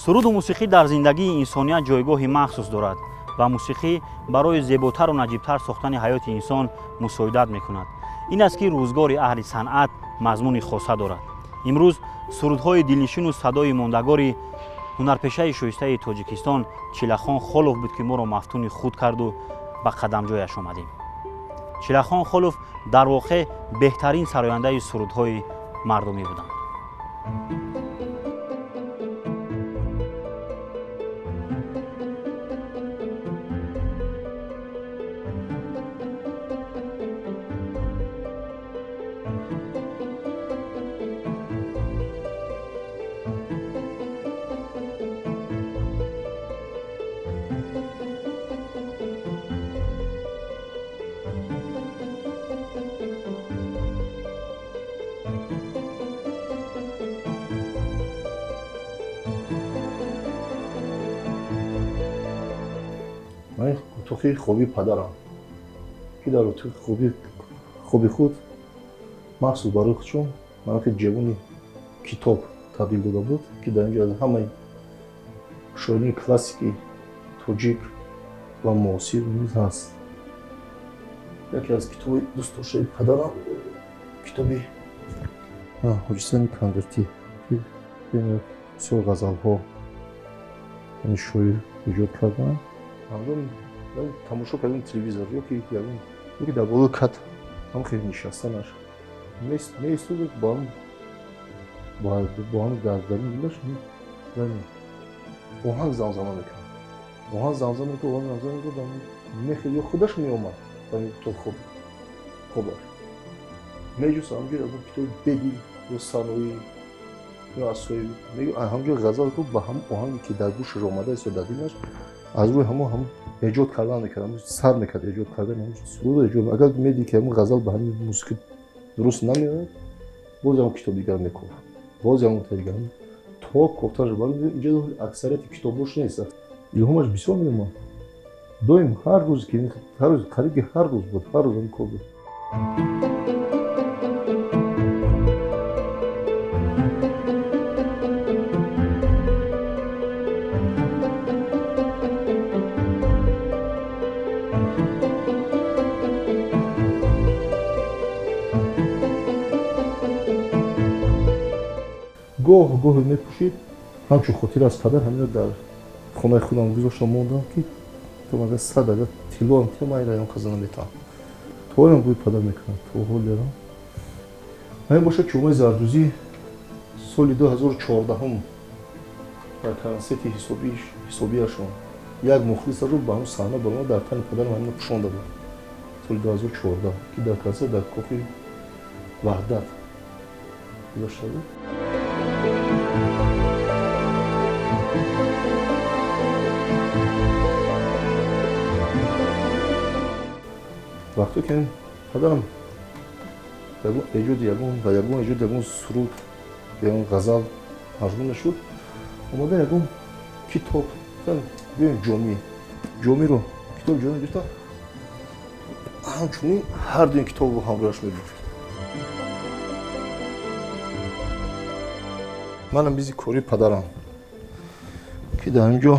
Суруду мусиқӣ дар зиндагии инсоният ҷойгоҳи махсус дорад ва мусиқӣ барои зеботару наҷибтар сохтани ҳаёти инсон мусоидат мекунад. Ин аст, ки рӯзгори аҳли санъат мазмуни хоса дорад. Имрӯз сурудҳои дилнишину садои мондагори ҳунарпешаи шоистаи Тоҷикистон Чилахон Холов буд, ки моро мафтуни худ карду ба қадамҷояш омадем. Чилахон Холов дар воқеъ беҳтарин сарояндаи сурудҳои мардумӣ буданд. Ман утоқи хоби падарам, ки дар утоқи хоби худ махсус барои худшон манаки ҷевони китоб табдил дода буд, ки дар инҷо аз ҳамаи шоирони классики тоҷик ва муосир низ ҳаст. Яке аз китоби дӯстдоштаи падарам китоби Ҳоҷисани Кангиртӣ, ки бисёр ғазалҳо яъне шоир эҷод карданд. Ҳангоми тамошо кардани телевизор ёки ёки дар болои кат ҳам хеле нишастанаш меистод, бо ҳам дар дарун дилаш оҳанг замзама мекард, оҳанг замзама мекард, оҳанг замзама мекард, мехел ё худаш меомад ба то хобаш меҷуст, ҳамҷо ягон китоби бедил ё Саноӣ ё Асоӣ, ҳамҷо ғазал ку ба ҳам оҳанге ки дар гӯшаш омадааст ё дар дилаш, аз рӯи ҳамон ҳам эҷод кардан мекард, сар мекард эҷод кардан суруд эҷод. Агар медид, ки ҳамон ғазал ба ҳамин мусиқӣ дуруст намеояд, боз ягон китоб дигар мекофт, боз ягон китоб дигар то кофтанаш. Инҷо аксарияти китобош нест, илҳомаш бисёр меомад доим, ҳар рӯз, ки ҳар рӯз, қариб ки ҳар рӯз буд, ҳар рӯз ҳамин кор буд. Гоҳ гоҳе мепӯшид. Ҳамчун хотира аз падар ҳамино дар хонаи худам гузоштам, мондам, ки то агар сад агар тиллоам тия, ман инро ягон каза наметавам. То ҳолам бӯи падар мекунам, то ҳолерам. Ҳамин бошад, чӯмаи зардӯзӣ соли 2014-ум дар консерти ҳисобиашон як мухлисаро ба ҳамн саҳна баромад, дар тани падарам ҳамино пӯшонда буд. Соли 2014, ки дар консерт дар Кохи Ваҳдат гузашта буд. Вақте ки падарам эҷоди ягон ва ягон эҷоди ягон суруд, ягон ғазал машғул мешуд, омада ягон китоб, гӯем Ҷомӣ, Ҷомиро, китоби Ҷомӣ гирифта, ҳамчунин ҳар дуи китобро ҳамроҳаш мебурд. Манам бизи кори падарам, ки дар ин ҷо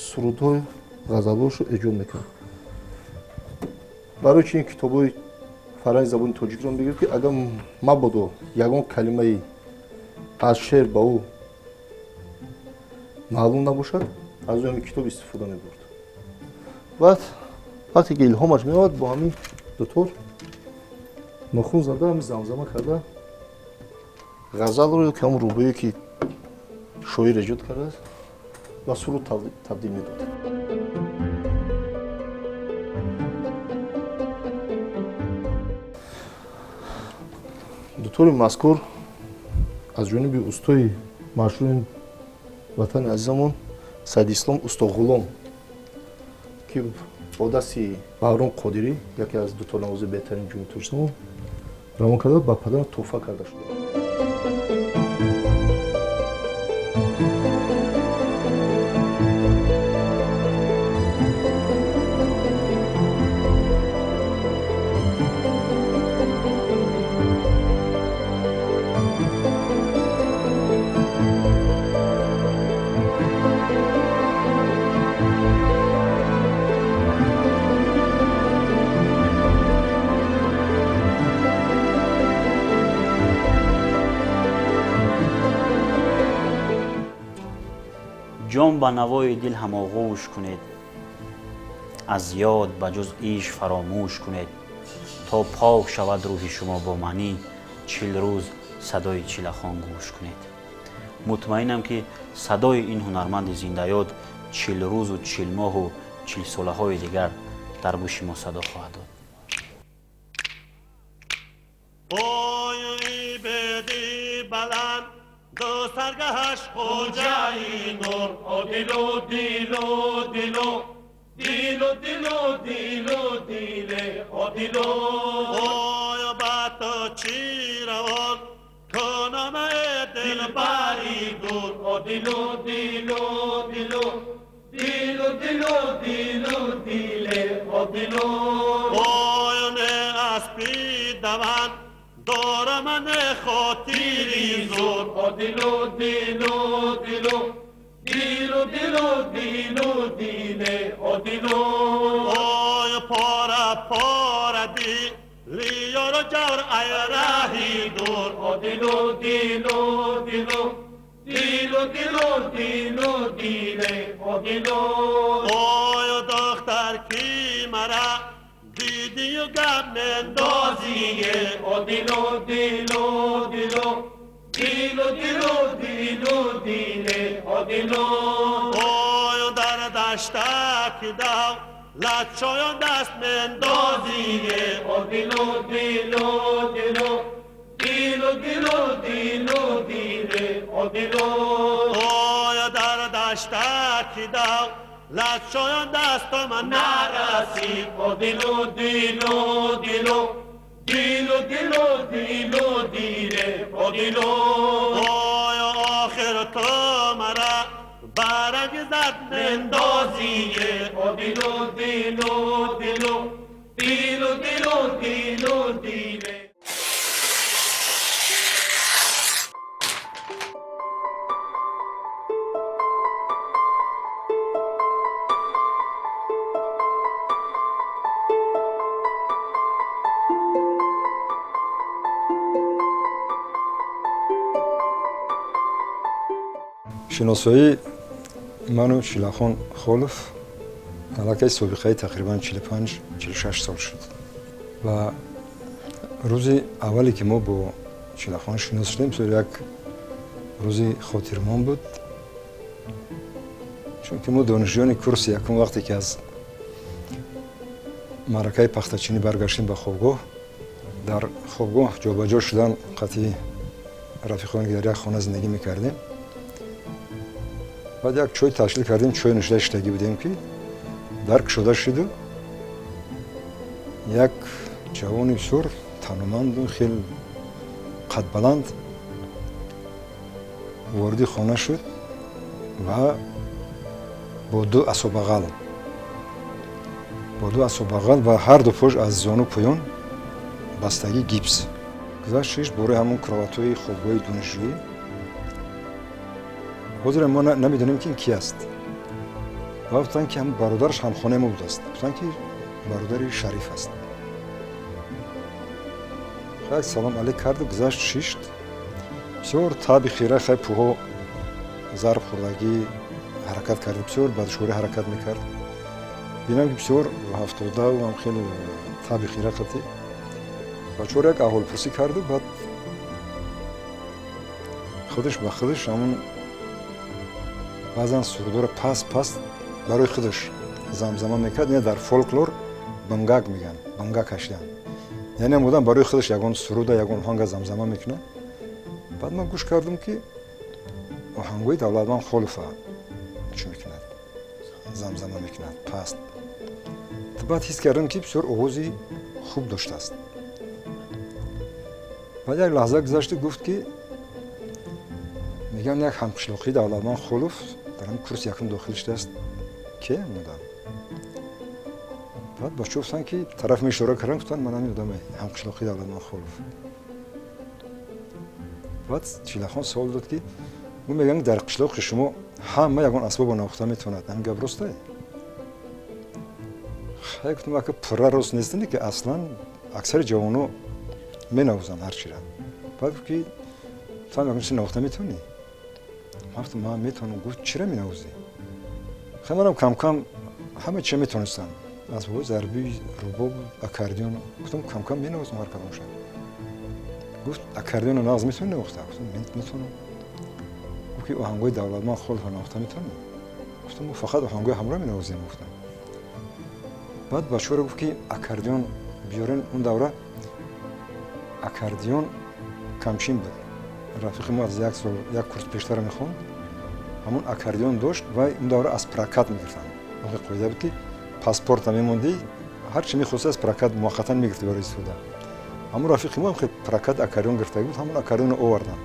сурудҳои ғазалҳошро эҷод мекард. Барои чи ин китобҳои фарҳанги забони тоҷикро мегирифт, ки агар мабодо ягон калимаи аз шеър ба ӯ маълум набошад, аз рӯи ҳамин китоб истифода мебурд. Баъд вақте ки илҳомаш меомад, бо ҳамин дутор нохун зада, ҳамин замзама карда ғазалро ки ҳамон рубоие, ки шоир эҷод кардааст, ба суруд табдил медод. Дутори мазкур аз ҷониби устои машҳури ватани азизамон Саидислом Устоғулом, ки бо дасти Баҳром Қодирӣ, яке аз дуторнавози беҳтарини Ҷумҳурии Тоҷикистон, равон карда, ба падарам тӯҳфа карда шуда. Ҷон ба навои дил ҳамоғӯш кунед, аз ёд ба ҷуз иш фаромӯш кунед, то пок шавад рӯҳи шумо бо маънӣ, 40 рӯз садои Чилахон гӯш кунед. Мутмаинам, ки садои ин ҳунарманди зиндаёд 40 рӯзу 40 моҳу 40 солаҳои дигар дар гӯши мо садо хоҳад дод. Ой беди баланд ду саргаҳаш хоҷаи нур, о дилу дилу дилу дилу дилу дилу диле, о дилу. Ой ба ту чӣ равон кунам, э дилбари дур, о дилу дилу дилу дилу дилу дилу диле, о дилу. Ой не аспи даванд дорам, не хотири зур, о дилу дилу дилу дилу дилу дилу диле, о дилу. Ой пора пора дили ёру ҷавр, ай раҳи дур, о дилу дилу дилу дилу дилу дилу диле, о дилу. Ой духтар, ки мара дидию гап мендозие, о дилу дилу дилу дилу дилу дилу диле, о дилу. Ой дар даштаки дав латчоён даст мендозие, о дилу дилу дилу дилу дилу дилу диле, о дилу. Ой дар даштаки дав латчоён дастам нарасид, о дилу дилу дилу дилу дилу дилу диле, о дилу. Ой охир ту мара бараг зад мендозие, о дилу дилу дилу дилу дилу дилу диле. Шиносоии ману Чилахон Холов аллакай собиқаи тақрибан 45-46 сол шуд ва рӯзи аввале, ки мо бо Чилахон шинос шудем, бисёр як рӯзи хотирмон буд, чунки мо, донишҷӯёни курси якум, вақте ки аз маъракаи пахтачинӣ баргаштем ба хобгоҳ, дар хобгоҳ ҷобаҷо шудан қатъи рафиқоне, ки дар як хона зиндагӣ мекардем, баъд як чой ташкил кардем, чой нӯшида шиштагӣ будем, ки дар кушода шуду як ҷавони бисёр тануманду хел қадбаланд вориди хона шуд ва бо ду асобағал ва ҳар ду пош аз зону поён бастагӣ гипс гузашт, шишт бораи ҳамон кроватҳои хобгоҳи донишҷӯӣ. Ҳозир мо намедонем, ки ин ки аст, ва гуфтанд, ки ҳам бародараш ҳамхонаи мо будааст. Гуфтанд, ки бародари Шариф аст. Як салом алейк карду гузашт, шишт. Бисёр таби хира, хай пӯҳо зарб хӯрдагӣ, ҳаракат карда, бисёр ба душворӣ ҳаракат мекард. Бинам, ки бисёр ҳафтодаву ҳам хеле таби хира қатӣ. Бачаҳоро як аҳволпурсӣ карду баъд худаш ба худаш ҳамун баъзан сурудҳоро паст паст барои худаш замзама мекард. Ина дар фолклор бангак мегӯянд, бангак кашидан, яъне одам барои худаш ягон суруда, ягон оҳанга замзама мекунад. Баъд ман гӯш кардам, ки оҳангҳои Давлатманд Холова чӣ мекунад, замзама мекунад паст. Баъд ҳис кардам, ки бисёр овози хуб доштааст. Баъд як лаҳза гузашту гуфт, ки мегӯянд, як ҳамқишлоқии Давлатманд Холов дар ҳамин курси якум дохил шудааст. Ке одам? Баъд бачаҳо гуфтанд, ки тараф ишора кардам, гуфтанд, ман ҳамин одаме, ҳамқишлоқии Давлатманд Холов. Баъд Чилахон савол дод, ки ӯ мегӯянд, дар қишлоқи шумо ҳама ягон асбобо навохта метавонад, ҳамин гап ростае? Хай, гуфтам, ака, пурра рост нестане, ки аслан аксари ҷавоно менавозанд ҳар чира. Баъд гуфт, ки ту ҳам ягон чиз навохта метавонӣ? Ман гуфтам, ман метавонам. Гуфт, чира менавозӣ? Хай, манам камкам ҳама чия метонистам: асбоби зарбӣ, рубоб, аккордеон. Гуфтам, камкам менавозам ҳар кадомша. Гуфт, аккордеоно нағз метавонӣ навохта? Гуфтам, метавонам. Гуфт, ки оҳангои Давлатманд Холова навохта метавонӣ? Гуфтам, мо фақат оҳангои ҳамроҳ менавозем, гуфтам. Баъд бачаҳоро гуфт, ки аккордеон биёрен. Он давра аккордеон камчин буд. Рафиқи мо аз як сол, як курс пештара мехонд, ҳамон аккордеон дошт. Ва он давра аз прокат мегирифтанд. Қоида буд, ки паспорта мемондӣ, ҳар чи мехости, аз прокат муваққатан мегирифтӣ барои истифода. Ҳамон рафиқи мо хел прокат аккордеон гирифта буд, ҳамон аккордеонро оварданд.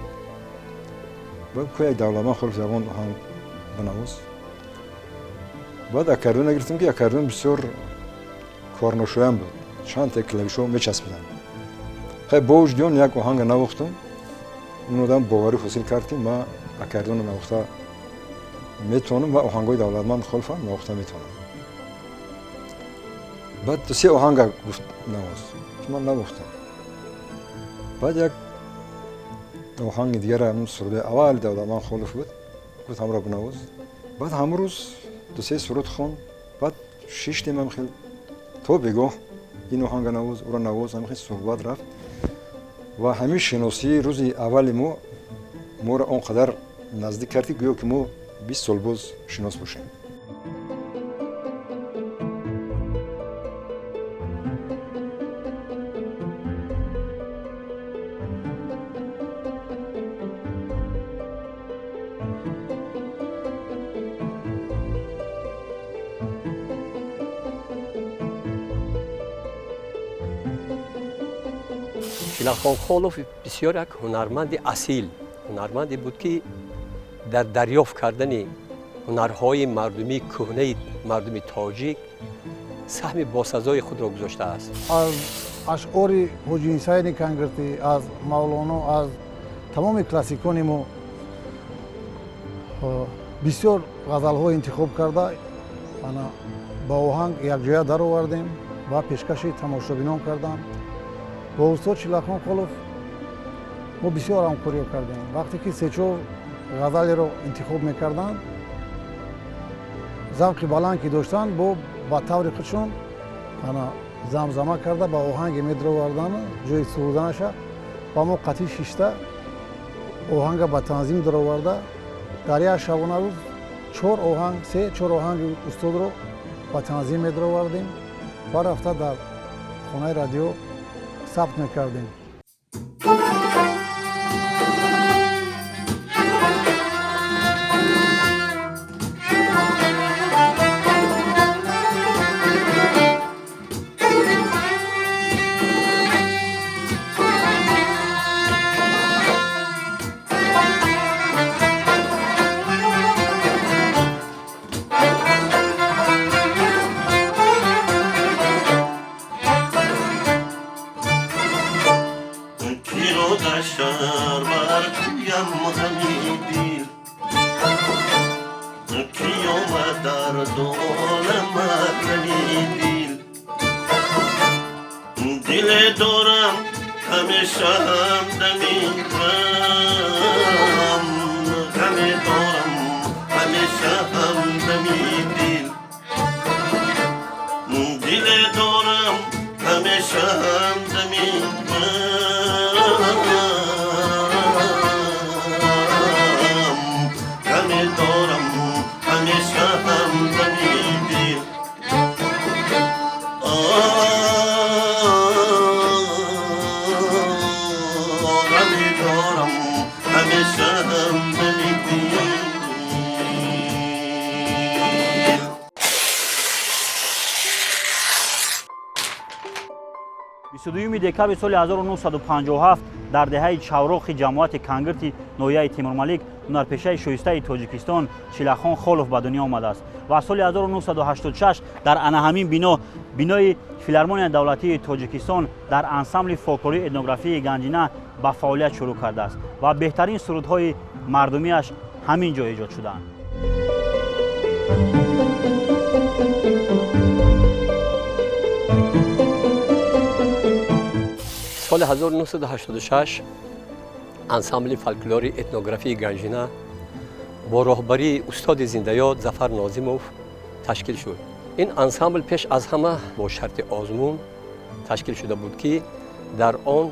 Баъд ку як Давлатманд Холов ягон оҳанг бинавоз. Баъд аккордеон гирифтем, ки аккордеон бисёр корношоям буд, чанд та клавишҳо мечаспиданд. Хай, бо вуҷуди он як оҳанга навохтум. Он одам боварӣ ҳосил кард, ки ман аккордеонро навохта метавонам ва оҳангҳои Давлатманд Холовам навохта метавонам. Баъд ду се оҳанга гуфт, навоз, ки ман навохтам. Баъд як оҳанги дигара, суруди аввали Давлатманд Холов буд, гуфт, ҳамро бинавоз. Баъд ҳамон рӯз ду се суруд хонд. Баъд шиштем, ам хел то бегоҳ ин оҳанга навоз, ӯро навоз, ҳамин хел суҳбат рафт. Ва ҳамин шиносии рӯзи аввали мо моро он қадар наздик кард, ки гӯё ки мо 20 сол боз шинос бошем. Чилахон Холов бисёр як ҳунарманди асил, ҳунарманде буд, ки дар дарёфт кардани ҳунарҳои мардумии кӯҳнаи мардуми тоҷик саҳми босазои худро гузоштааст. Аз ашъори Ҳоҷи Ҳусайни Кангиртӣ, аз Мавлоно, аз тамоми классикони мо бисёр ғазалҳо интихоб карда, ана ба оҳанг якҷоя даровардем ва пешкаши тамошобинон кардам. Бо устод Чилахон Холов мо бисёр ҳамкориё кардем. Вақте ки се-чор ғазалеро интихоб мекарданд, завқи баланд ки доштанд, бо ба таври худшон ана замзама карда, ба оҳанге медаровардан, ҷои суруданаша ба мо қатъӣ шишта, оҳанга ба танзим дароварда, дар як шабонарӯз чор оҳанг, се чор оҳанги устодро ба танзим медаровардем ва рафта дар хонаи радио сабт мекардем. Декабри соли 1957 дар деҳаи Чавроқи ҷамоати Кангирти ноҳияи Темурмалик ҳунарпешаи шоистаи Тоҷикистон Чилахон Холов ба дунё омадааст ва соли 1986 дар ана ҳамин бино, бинои Филармонияи давлатии Тоҷикистон, дар ансамбли фолклории этнографии Ганҷина ба фаъолият шурӯъ кардааст ва беҳтарин сурудҳои мардумиаш ҳамин ҷо эҷод шудаанд. Соли 1986 ансамбли фолклори этнографии Ганҷина бо роҳбарии устоди зиндаёд Зафар Нозимов Ташкил шуд. Ин ансамбл пеш аз ҳама бо шарти озмун ташкил шуда буд, ки дар он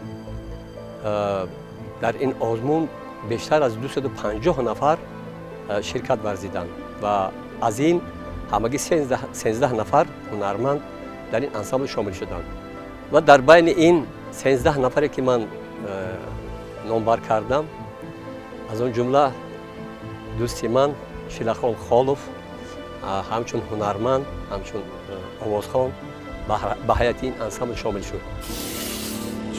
дар ин озмун бештар аз 250 нафар ширкат варзиданд ва аз ин ҳамагӣ 13 нафар ҳунарманд дар ин ансамбл шомил шуданд. Ва дар байни ин 13 нафаре, ки ман номбар кардам, аз он ҷумла дӯсти ман Шилахон Холов ҳамчун ҳунарманд, ҳамчун овозхон ба ҳайати ин ансамбл шомил шуд.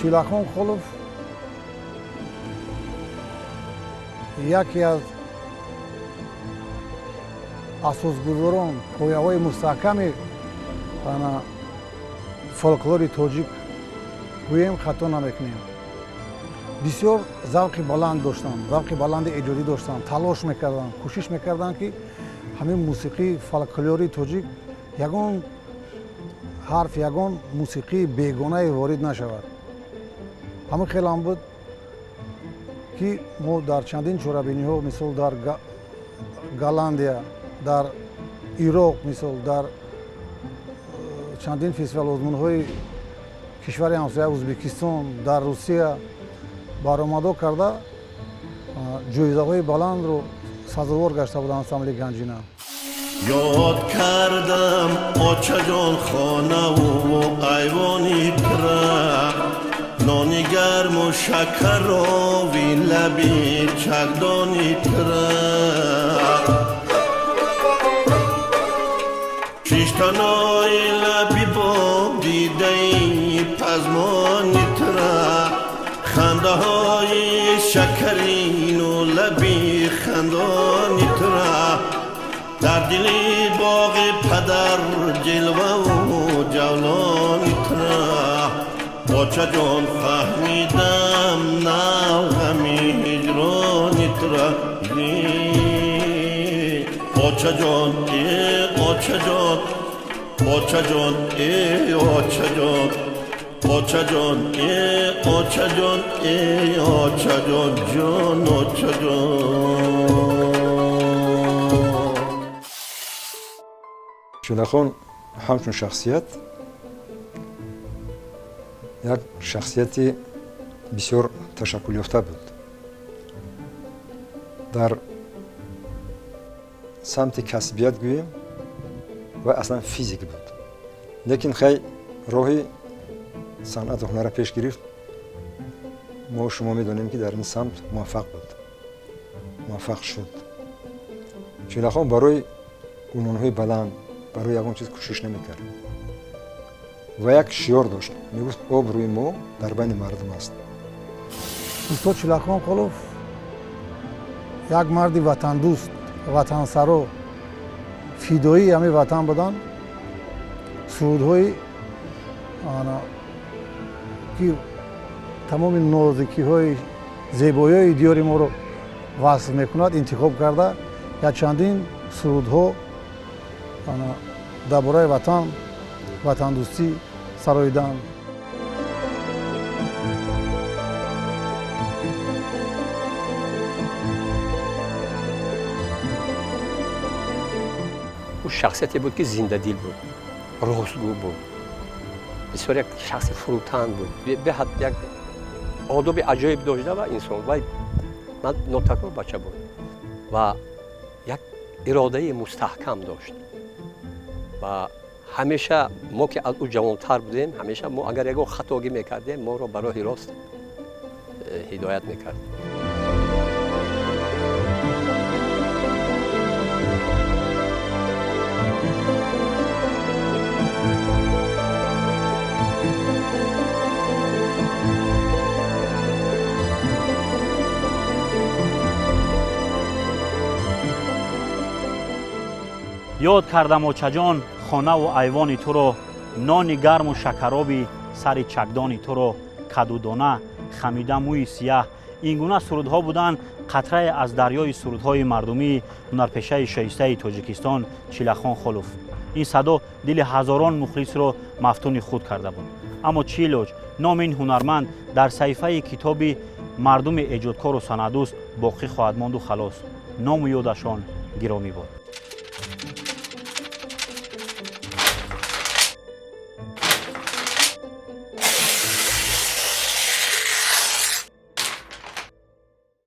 Чилахон Холов яке аз асосгузорон, пояҳои мустаҳками фолклори тоҷик гӯем, хато намекунем. Бисёр завқи баланд доштанд, завқи баланди эҷодӣ доштанд, талош мекарданд, кӯшиш мекарданд, ки ҳамин мусиқии фолклори тоҷик ягон ҳарф, ягон мусиқии бегонае ворид нашавад. Ҳамин хелам буд, ки мо дар чандин чорабиниҳо, мисол дар Голландия, дар Ироқ, мисол дар чандин фестивал озмунҳои кишвари ҳамсоя Ӯзбекистон, дар Русия баромадҳо карда, ҷоизаҳои баландро сазовор гашта буд ансамбли Ганҷина. Ёд кардам, очаҷон, хонаву айвони тра, нони гарму шакарови лаби чагдони тра, шиштанои лаби бо дидаи пазмони тра, хандаҳои шакарину лаби хандони тра, дар дили боғи падар ҷилваву ҷавлони тра. Очаҷон, фаҳмидам нав ғами ҳиҷрони тра. Очаҷон, э очаҷон, очаҷон, э очаҷон, очаҷон, э очаҷон, э очаҷон, ҷон очаҷон. Чилахон ҳамчун шахсият як шахсияти бисёр ташаккулёфта буд. Дар самти касбият гӯем, вай аслан физик буд, лекин хай роҳи санъату ҳунарра пеш гирифт. Мо шумо медонем, ки дар ин самт муваффақ буд, муваффақ шуд. Чилахон барои унвонҳои баланд, барои ягон чиз кӯшиш намекард ва як шиёр дошт, мегуфт: обрӯи мо дар байни мардум аст. Устод Чилахон Холов як марди ватандӯст, ватансаро, фидоии ҳамин ватан буданд. Сурудҳои ки тамоми нозикиҳои зебоиҳои диёри моро васф мекунад, интихоб карда, якчандин сурудҳо дар бораи ватан, ватандӯстӣ сароиданд. Ӯ шахсияте буд, ки зиндадил буд, ростгӯ буд, бисёр як шахси фурӯтан буд, беҳад як одоби аҷоиб дошта ва инсон вай нотакрор бача буд ва як иродаи мустаҳкам дошт. Ва ҳамеша мо, ки аз ӯ ҷавонтар будем, ҳамеша мо агар ягон хатогӣ мекардем, моро ба роҳи рост ҳидоят мекард. Ёд кардам, очаҷон, хонаву айвони туро, нони гарму шакароби сари чакдони туро, кадудона хамида мӯи сияҳ. Ин гуна сурудҳо буданд қатрае аз дарёи сурудҳои мардумии ҳунарпешаи шоистаи Тоҷикистон Чилахон Холов. Ин садо дили ҳазорон мухлисро мафтуни худ карда буд. Аммо чӣ илоҷ, номи ин ҳунарманд дар саҳифаи китоби мардуми эҷодкору санъатдӯст боқӣ хоҳад монду халос. Ному ёдашон гиромӣ бод.